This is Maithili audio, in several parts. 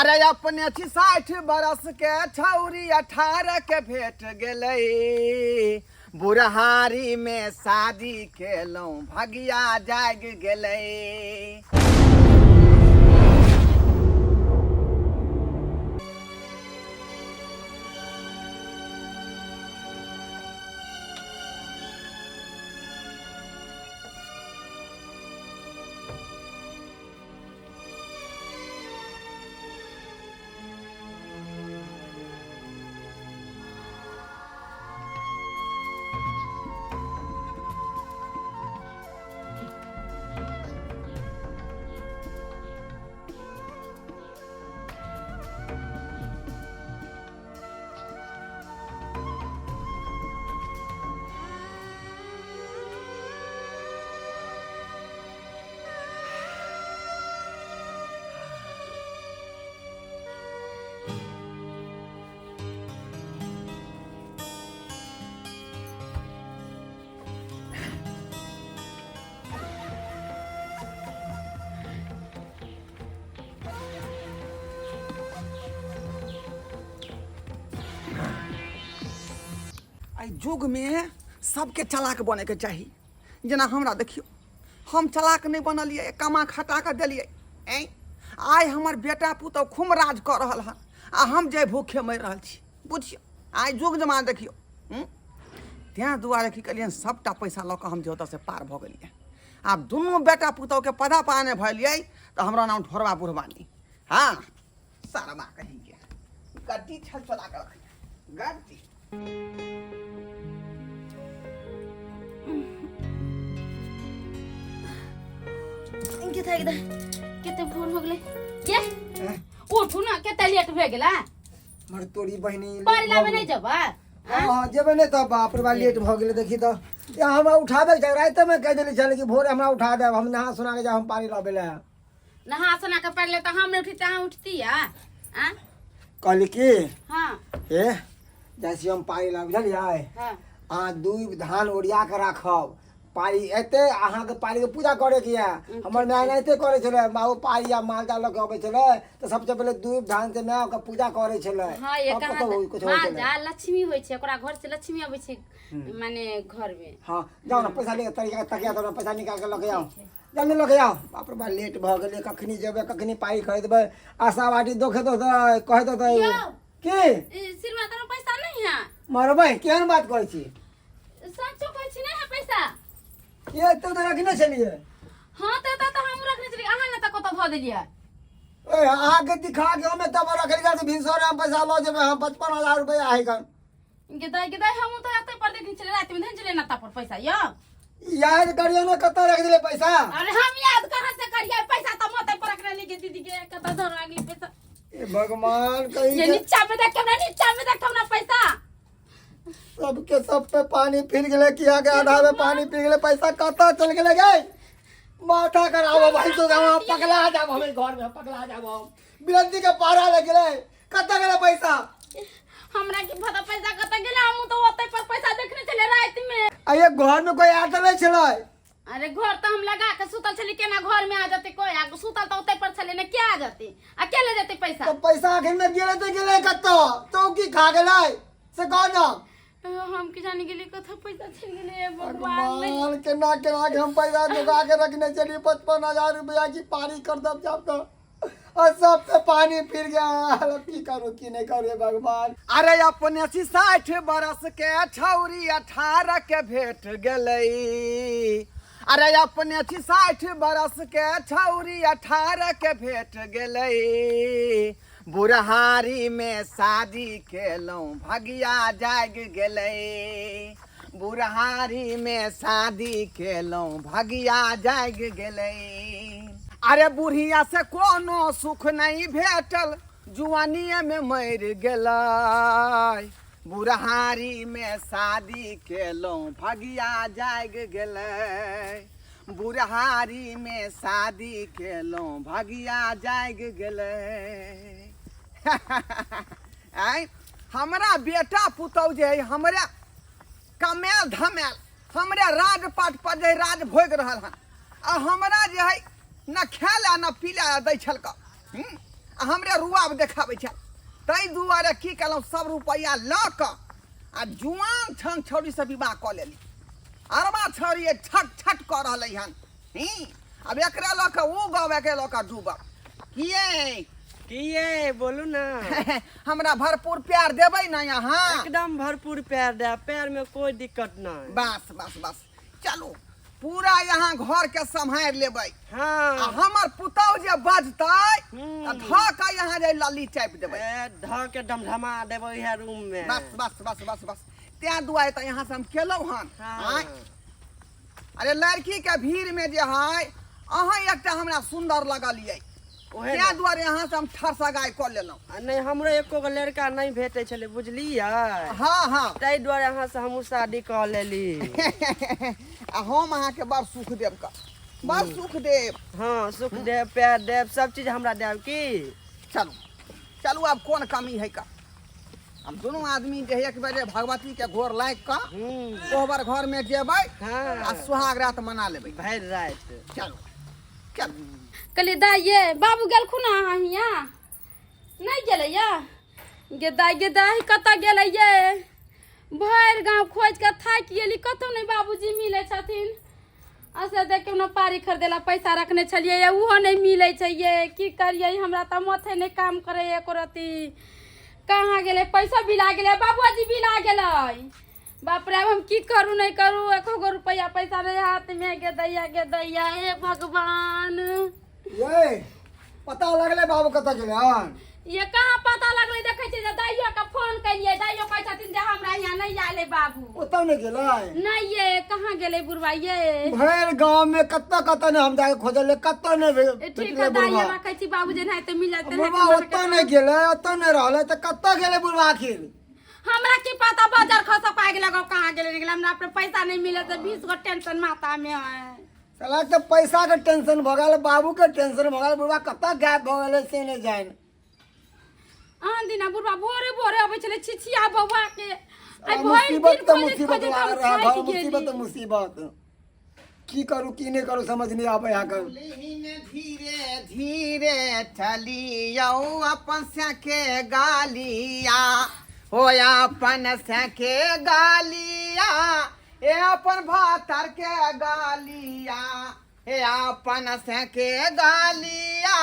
अरे अपने छी 60 बरस के छौरी 18 के भेट गेलै। बुढ़हारी में शादी केलहुँ भगिया जागि गेलै। एहि युगमे सबके चलाक बनैके चाही। जेना हमरा देखियौ, हम चलाक नहि बनलियै, कमा खटा कऽ देलियै। ऐँ आइ हमर बेटा पुतहु खूब राज कऽ रहल हन आ हम जे भूखे मरि रहल छी। बुझियौ आइ युग जमाना देखियौ। तेँ दुआरे की केलियै, सभटा पैसा लऽ कऽ हम जे ओतऽसँ पार भऽ गेलियै। आब दुनू बेटा पुतहुके पधा पा नहि भलियै तऽ हमरा नाम ढोरबा बुढ़बानी। हँ सरबा कहींके गद्दी छल चला कऽ रखै गद्दी। कते कते भोर हो गेलै के उठू ना, कते लेट भए गेला। मर तोरी बहिनी, पानि लाबे नहि जेबै? हाँ हाँ जेबै नहि तऽ बाप रे बा लेट भऽ गेलै। देखी तऽ या हमरा उठाबे के चाही, रातिमे कहि देने छलै कि भोरे हमरा उठा देब, हम नहा सुना के जायब, हम पानि लाबै लए। नहा सुना के पड़ले तऽ हम नहि उठी तऽ अहाँ उठती आ? कहली की हाँ ए जाइ छी हम पानि लाबै, बुझलियै? हाँ। अहाँ दूबि धान ओरिया के राखब, पाइ एतै अहाँके पाइके पूजा करैके यऽ। हमर माय एनाहिते करै छलै, बाबू पाइ या माल जाल लऽ कऽ अबै छलै तऽ सबसँ पहिले दूबि धान से माय ओकर पूजा करै छलै। हाँ, ये तब कहाँ कतौ कुछ होइ माल छलै। जाल लक्ष्मी होइ छै, ओकरा घर से लक्ष्मी अबै छै माने घर में। हाँ जाउ ने, पैसा लेके तरीका तकिया तोरा पैसा निकाल के लऽ के आउ, जल्दी लऽ के आउ। बाप रे बा लेट भऽ गेलै, कखनी जेबै कखनी पाइ खरीदबै। आशा बाटी दोखे देतै कहैत देतै यौ। की सिरमा तोरा पैसा नहीं है? मरबै, केहन बात करै छी? सचो कहै छी, नहीं है पैसा। ये तो तऽ रखने छलियै। हाँ तऽ एतऽ तऽ हम रखने छलियै, अहाँ ने तऽ कतऽ धऽ देलियै। ए अहाँके दिखा के हम एतऽ पर रखलियै तऽ भिनसरे हम पैसा लऽ जेबै, हम 55,000 रुपैआ है कन। गेदाइ गेदाइ हम तऽ एतऽ पर देखने छलियै, रातिमे धन छलियै नत्ता पर पैसा यौ। याद करियौ ने कतऽ रख देलियै पैसा। अरे हम याद कहाँ से करियै, पैसा तऽ माथे पर रखने रहियै दीदी के, कतऽ धर लागली पैसा। ए भगवान कहीं ये नीचा में देख हमरा, नीचा में देख हमरा पैसा। सबके सब पे पानी फिर गेलै, किया के आधा में पानी फिर गेलै, पैसा कतऽ चल गेलै गे? माथा खराब हो भाई, तो हम पकड़ा जाब, हमें घर में पकड़ा जाब, हम बिरंती के पारा लग गेलै। कतऽ गेलै पैसा? हमरा की पता पैसा कतऽ गेलै, हम तऽ ओतै पर पैसा देखने छलियै राति में। आ ये घर में कोई आयल तऽ नहि छलै? अरे घर तऽ हम लगा के सुतल छली, केना घर में आ जते कोई? आ सुतल तऽ ओतै पर छलियै ने, के आ जते आ के ले जते पैसा? तऽ पैसा अखन में गेलै तऽ गेलै कतऽ, चौकी खा गेलै से कह न। हम की जानी गेलियै कतऽ पैसा चलि गेलै। हे भगवान, नहि। भगवान केना केना के हम पैसा जुगा के रखने छलियै 55,000 रुपया की पारी कर दब जाब तऽ और सब पे पानी फिर गया। अब की करूं की नहीं करूं भगवान। अरे अपने छी 60 बरस के छौरी 18 के भेट गेलै। अरे अपने छी 60 बरस के छौरी 18 के भेट गेलै। बुढ़हारी में शादी केलहुँ भगिया जागि गेलै। बुढ़हारी में शादी केलहुँ भगिया जागि गेलै। अरे बुढ़िया से कोनो सुख नहीं भेटल, जुआनिए में मरि गेलै। बुढ़हारी में शादी केलहुँ भगिया जागि गेलै। बुढ़हारी में शादी केलहुँ भगिया जागि गेलै। आँय हमरा बेटा पुतहु जे है हमरे कमायल धमायल हमरे राजपाट पर जे राज भोगि रहल हन, आ हमरा जे है न खाय लए न पी लए दै छलक। आ हमरे रुआब देखाबै छल। ताहि दुआरे की केलहुँ, सब रुपैआ लऽ कऽ आ जुआन छन छौड़ीसँ विवाह कऽ लेली। अरबा छौड़ी छट छट कऽ रहलै हन। ही आब एकरे लऽ कऽ उगब, एकरे लऽ कऽ डूबब। किए किए बोलू ना? हमरा भरपूर प्यार देबै ने अहाँ? एकदम भरपूर प्यार दे, प्यार में कोई दिक्कत नहीं। बस बस बस, चलू पूरा यहाँ घर के सम्हारि लेबै। हाँ। आ हमर पुतहु जे बजतै तऽ धऽ कऽ यहाँ जे लल्ली चापि देबै। ए, धऽ के ढमढमा देबै इएह रूम में। बस बस बस बस बस, तें दुआरे तऽ यहाँ से हम केलहुँ हन। हाँ। आँय? अरे लड़की के भीड़ में जे है अहाँ एकटा हमरा सुंदर लगलियै, ओहे तें दुआरे अहाँ से हम ठरसगाइ कऽ लेलहुँ। आ नहि, हमरो एको गो लड़का नहि भेटै छलै, बुझलियै? हाँ हाँ। ताहि दुआरे अहाँ से हमहूँ शादी कऽ लेली। आ हम अहाँके बड़ सुख देब कऽ, बड़ सुख देब। हाँ, सुख देब, प्यार देब, सब चीज हमरा देब की। चलू चलू, आब कोन कमी है का। हम दुनू आदमी जे एक बेर भगवती के गोर लागि कऽ कोहबर घर में जेबै हाँ। आ सुहाग रात मना लेबै भरि राति। चलू चलू। कहलियै दाइ ये बाबू गेलखुन अहाँ हियाँ नहि गेलै ये? गे दाइ गे दाइ, कतऽ गेलै ये? भरि गाँव खोजि कऽ थाकि गेली, कतहु नहि बाबूजी मिलै छथिन। आ से देखियौ ने, पारी खरीदै लए पैसा रखने छलियै ये, ओहो नहि मिलै छै ये। की करियै, हमरा तऽ माथे नहि काम करैए एको रत्ती। कहाँ गेलै पैसा? बिला गेलै बाबूजी, बिला गेलै। बाप रे, आब हम की करू नहि करू, एको गो रुपैआ पैसा नहि हाथमे। गे दैया गे दैया, हे भगवान। ये पता लगलै बाबू कतऽ गेलै हन? ये कहाँ पता लगलै, देखै छियै जे दाइयो के फोन केलियै, दाइयो कहै छथिन जे हमरा यहाँ नहि आयल है बाबू। ओतऽ नहि गेलै? नहि ये, कहाँ गेलै बुढ़वा ये? भरि गाँव में कतऽ कतऽ ने हम जाके खोजलियै, कतऽ नहि ए, ठीक भेटलै है दाइ, बुढ़वा। हमरा कहै छी बाबू जे नहि तऽ मिल जेतै। बुढ़वा ओतऽ नहि गेलै, ओतऽ नहि रहलै, तऽ कतऽ गेलै बुढ़वा आखिर? हमरा की पता, बाजार खसा पागि लगाओ, कहाँ गेलै नहि गेलै। हमरा अपने पैसा नहि मिले तऽ 20 गो टेंशन माथा में है। साला के पैसा के टेंशन भऽ गेल, बाबू के टेंशन भऽ गेल, बुढ़वा कतऽ गायब भऽ गेलै से नहि जानि। आन दिना बुढ़वा भोरे भोरे अबै छलै छिछिया बौआ के, आइ भरि मुसीबत दिन तऽ खोजैत मुसीबत खोजैत लागल हम रहै घर, थाकि मुसीबत गेली। तऽ मुसीबत। की करू की नहि करू समझ नहि आबै अहाँके। धीरे धीरे चलियौ अपन सके गालिया हो, अपन सके गालिया, ए अपन भातर के गालिया, हे अपन सके गालिया,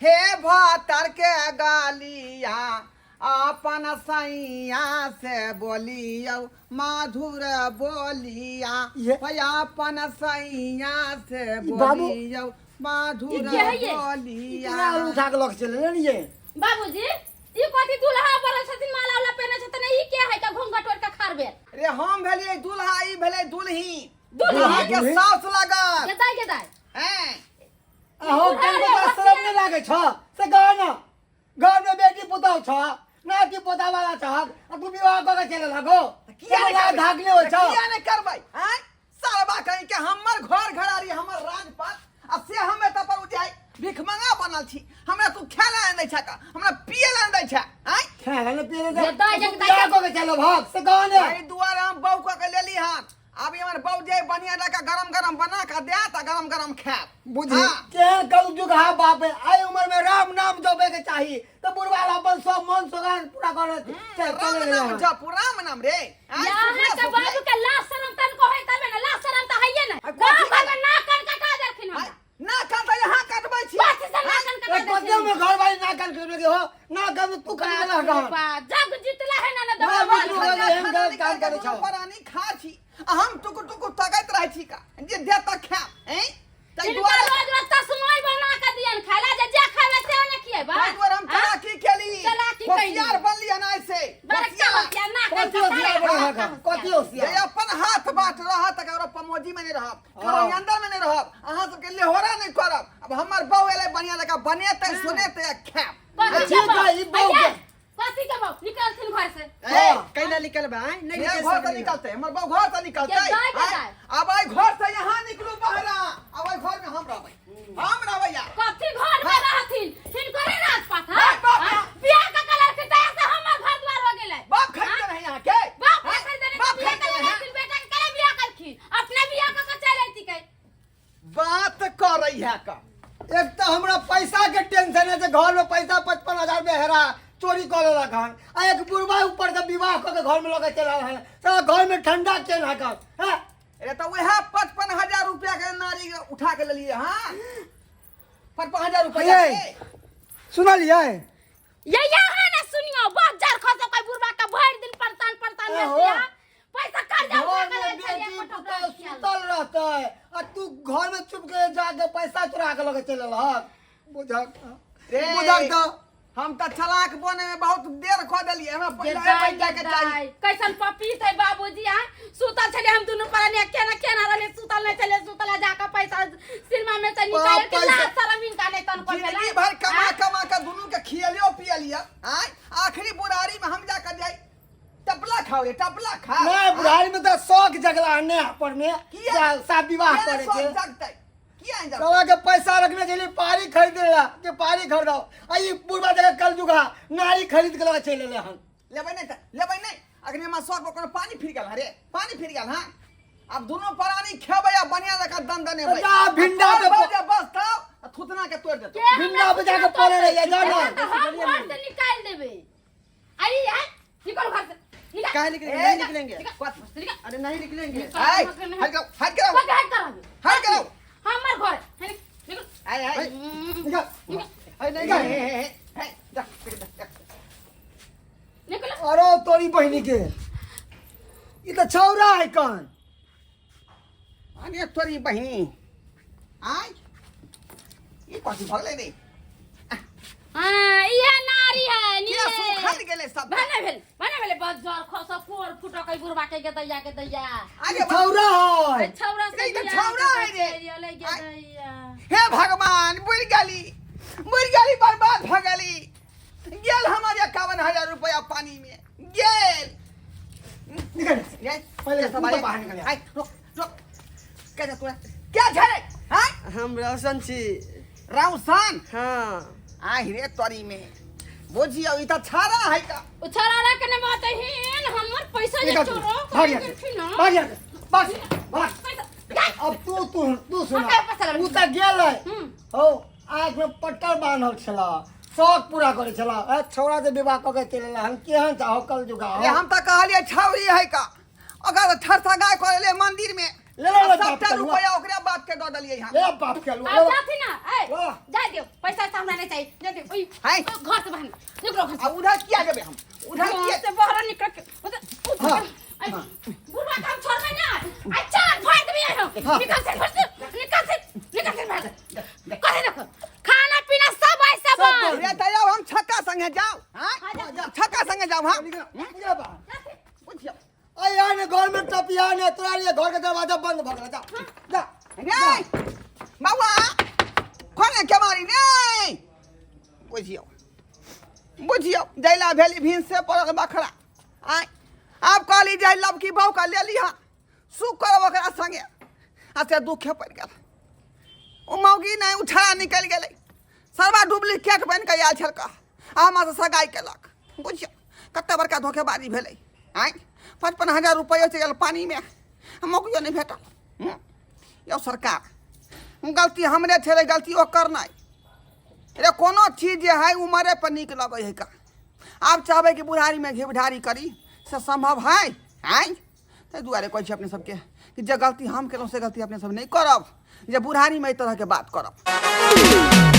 हे भातर के गालिया, अपन सैया से बोलियौ माधुर बोलिया, ये- हे अपन सैया से ई बाबू- बोलियौ माधुर ई के है ये? बोलिया। केना उठा के लऽ के चलि एलियै ये? बाबूजी, ई कथी दुल्हा बनल छथिन, माला उला पहिने छथिन, ई के है के घूंघट ओढ़ के खारबे? रे हम भेलियै दुल्हा, ई भेलै दुल्ही। दुल्हा? दुल्हा के दुल्ही? साउस लागत। गे दाइ गे दाइ, हैं? अहो दुल्हा कनिको रे, तोरा शरम नहि लागै छ से कह ने? घर में बेटी पुतहु छ, नाति पोता वाला छ, आ तू विवाह कऽ के चलि लगो? किया नहि करबै? धाकले होइ छ। किया नहि करबै? आँय सालबा कहीं के हमर घर घरारी, हमर राजपाट, आ से हम एतऽ पर उजाइ भिखमंगा बनल छी। हमरा तू खाय ला नहि दै छ का, हमरा पिए ला नहि दै छ? आँय खाय ला नहि पिए ला जे दाइ तू जे विवाह कऽ के चलि भाग से कह ने। एहि दुआरे हम बहू कऽ के लेली हन। आब ई हमर बहू जे बढ़िया जकाँ गरम गरम बना कऽ देत आ गरम गरम खायब। बुझी हाँ। केहन कलयुग हा बाप रे, एहि उम्र में राम नाम जपे के चाही तऽ बुढ़वा अपन सब मन सोगान पूरा करत चल राम चले नाम गेलै। जपू, राम नाम रे। आँय, यहाँ सुखले के सुखले। बाबू के लाज शरम तनको है तबे ने, लाज शरम तऽ हइये ने। आ, कथी गाँव घर के? में नाक कान कटा देलखिन हमरा। आँय, ना काट यहाँ कटबै छी। कथी से नाक कान कटा ए, कते देलखिन? में घर वाली ना कान करबे के हो ना कान तू करा बाप लगा रे बाप, जग जितला है ना ना ना, दबा बुझलू। एहन गलत काम करै छौ। प्राणी खा छी आ हम टुकु टुकु तकैत रहै छी का जे दे तऽ खायब। ऐं ताहि हिनका दुआरे रोज रोज तस्मय बना के दियन खाय ला, जे जे खावे से ने खिएबा। ताहि दुआरे हम चलाकी केली, चलाकी कैली। होशियार बनली हन आइ से। बड़का होशियार। होशियार, ना कथी होशियार बड़ा है का? कथी जे होशियार? अपन हाथ बाट रहत ककरो पमोजी में नहीं रहब, ककरो हाँ। अंदर में नहीं रहब, अहाँ सबके लेहोरा नहीं करब। अब हमर बहू एलै बढ़िया जकाँ बनेतै सुनेतै आ खायब। कथी ठीक के बहू? है, ई बहू अये, के। कथी के बहू? निकलथिन घर से। ए, कैला निकलबै? आँय? नहि ये निकलि घर से सकलियै। निकलते, हमर बहू घर से निकलते। के जाय, के आय, जाय। अब आई घर से यहाँ निकलू बहरा, अब आई घर में हम रहबै, हम रहबै यार। कथी घर में रहथिन? हिनकरे राजपाट है? बाप, बाप, हाँ? बियाह के कलर के दया से हमर घर द्वार हो गेलै। बाप खरीदने रहे यहाँ के। बाप हाँ? खरीदने बाप बियाह खरीदने के रहे। लेलखिन, बेटा के कले बियाह करखिन, अपने बियाह क के चलि अयती के। बात करै है का? एक तऽ हमरा पैसा के टेंशन है जे घर में पैसा हेरा चोरी कऽ लेलक हन आ एक बुढ़बा ऊपर से विवाह कऽ के घर में लऽ के चलल हन साला घर में ठंडा केना कर हैं? अरे तऽ वएह 55,000 रुपया के नारी उठा के लेलिए हाँ 55,000 रुपया ये। के। सुनलियै ये यहाँ ना सुनियो बहुत जार खसो कोई बुढ़वा के भरि दिन परेशान परेशान ए हो। रहतिया पैसा कर्जा उठा घर के में ले चलिए बेटी कोठा पुतहु पर रखिया। सुतल रहतै आ तू घर में चुप के जाके पैसा चुरा के लऽ के चलि एलहक बुझक रे। बुझक तऽ हम तऽ चलाक बने में बहुत देर खो देलिए हमरा जे पहिले दाइ, बनि जाके जे चाही दाइ। कैसन पपीत है बाबूजी आ सुतल छले हम दुनू प्राणी केना केना रहले सुतल नहीं छले सुतल जाके पैसा सिनेमा में से निकाल के पैसा- लाज शरम इनका नहीं तनको भेलै जिंदगी भर कमा कमा के दुनू के खियलियो पियलियो आय आखिरी बुढ़ारी में हम जाके जाई टपला खाओ रे टपला खा नहीं बुढ़ारी में तऽ शौक जगला ने पर में किया? सा विवाह किया करे शौक के जगतै किया नहीं जगतै? साला के पैसा रखने के लिए पारी खरीदे ला के पारी खरीदाओ आ ई बुढ़वा जगह कल जुगा नारी खरीद के लगा चलि एलै हन लेबै नहीं त लेबै नहीं अखने हमरा शौक पर कोनो पानी फिर गेल हँ रे पानी फिर गेल हँ आब दुनू प्राणी खेबै आ बढ़िया जकाँ दन दनेबै जा, भिंडा पे बस बस तब आ थुथना के तोड़ि देतौ के हमरा भिंडा पे जाके पड़े रहिए, जा ना। एखन तऽ हम घर से निकाल देबै आई है निकल घर से निकल काहे निकलेंगे ए, नहीं निकलेंगे कथी? निकल अरे नहीं निकलेंगे हाय हट करो हट करो कथी हट करब हट करो हमर घर है निकल आय आय निकल अरे नहीं हे नहीं हे हे हे जा जा, जा। निकल अरे तोरी बहिनी के ई तऽ छौरा है कन अरे तोरी बहिनी आय ई कथी भऽ गेलै रे हां इहे नारी है किया नीले सुखल गेलै सब भने भेल भने भेल बस जर खस कोर फुटक है बुढ़वा के दैया के दैया आगे ई छौरा है छौरा से ई तऽ बियाह छौरा के है रे। चलि गेलै गे दैया हे भगवान बुझि गेली बुझि गेली बर्बाद भऽ गेली गेल हमर 51,000 रुपया पानी में गेल निकल ये पहिले सब तू आए। तऽ बाहर निकल। आय, रुक रुक क्या जा तोरा क्या छै रे हाँ हम रोशन छी रौशन हाँ आहि रे तोरी में बुझियौ ई तऽ छाड़ा है का ओ छौरा रख ने बात हेन हमर पैसा जे निकल तू। चोरो भाग यहाँ से। भाग यहाँ से। भाग भाग पैसा जा। अब तू तू तू सुना हम पैसा लेबै। उ तऽ गेल है हम्म। हो आँख में पट्टर बान्हल छला शौक पूरा करे छला ए छौड़ा से विवाह कऽ के चलि एलै हन केहन चाहो कल जुगा रे हम तऽ कहलियै छौरी है का ओकर ठरसा गाय कऽ लेलियै मंदिर में ले ले ले आ बाप सबटा के लुआ। रुपया ओकरे बाप के दऽ देलियै हम ले बाप के लुआ अब जाथि ना ए वाह। जा दियो पैसा ऐसा हमरा नहीं चाहिए जा दियो ओई है। घर से बाहर निकलो घर आ से उधर किया जेबै हम उधर घर किया से बाहर निकल के उधर हाँ। ऐ बुढ़वा काम छोड़बै ना आ चार फाड़ देबै हम हाँ। निकल से घर से निकल से निकल से बाहर कहे देखो खाना पीना सब ऐसे सब बंद रे तऽ आब हम छक्का संगे जाउ हाँ हाँ, जाउ। छक्का संगे जाउ हाँ निकल निकल बाहर बुझियौ अरे यार ने घर में टपिया ने तोरा लिए घर के दरवाजा बंद भ गेल जा जा रे बौआ खोले केवाड़ी रे बुझियौ बुझियौ जैला भेली भीन से पड़ल बखरा आय आब कहली जे लबकी बहू के लेली हँ सुख करब ओकरा संगे आ से दुखे पड़ि गेल ओ मौगी नहि उठा निकलि गेलै सरबा डुप्लीकेट बनि कऽ आयल छल कऽ आ हमरासँ सगाइ केलक बुझियौ कतेक बड़का धोखेबाजी भेलै आँय 55,000 रुपैआ चलि गेल पानिमे आ मौगियो नहि भेटल यौ सरकार गलती हमरे छलै गलती ओकर नहि रे कोनो चीज जे हइ उमरे पर नीक लगै हइ का आब चाहबै कि बुढ़ारीमे घिबढारी करी से सम्भव हइ आँय ताहि दुआरे कहै छी अपने सबके कि जे गलती हम केलहुँ से गलती अपने सब नहि करब जे बुढ़ारीमे एहि तरहके बात करब।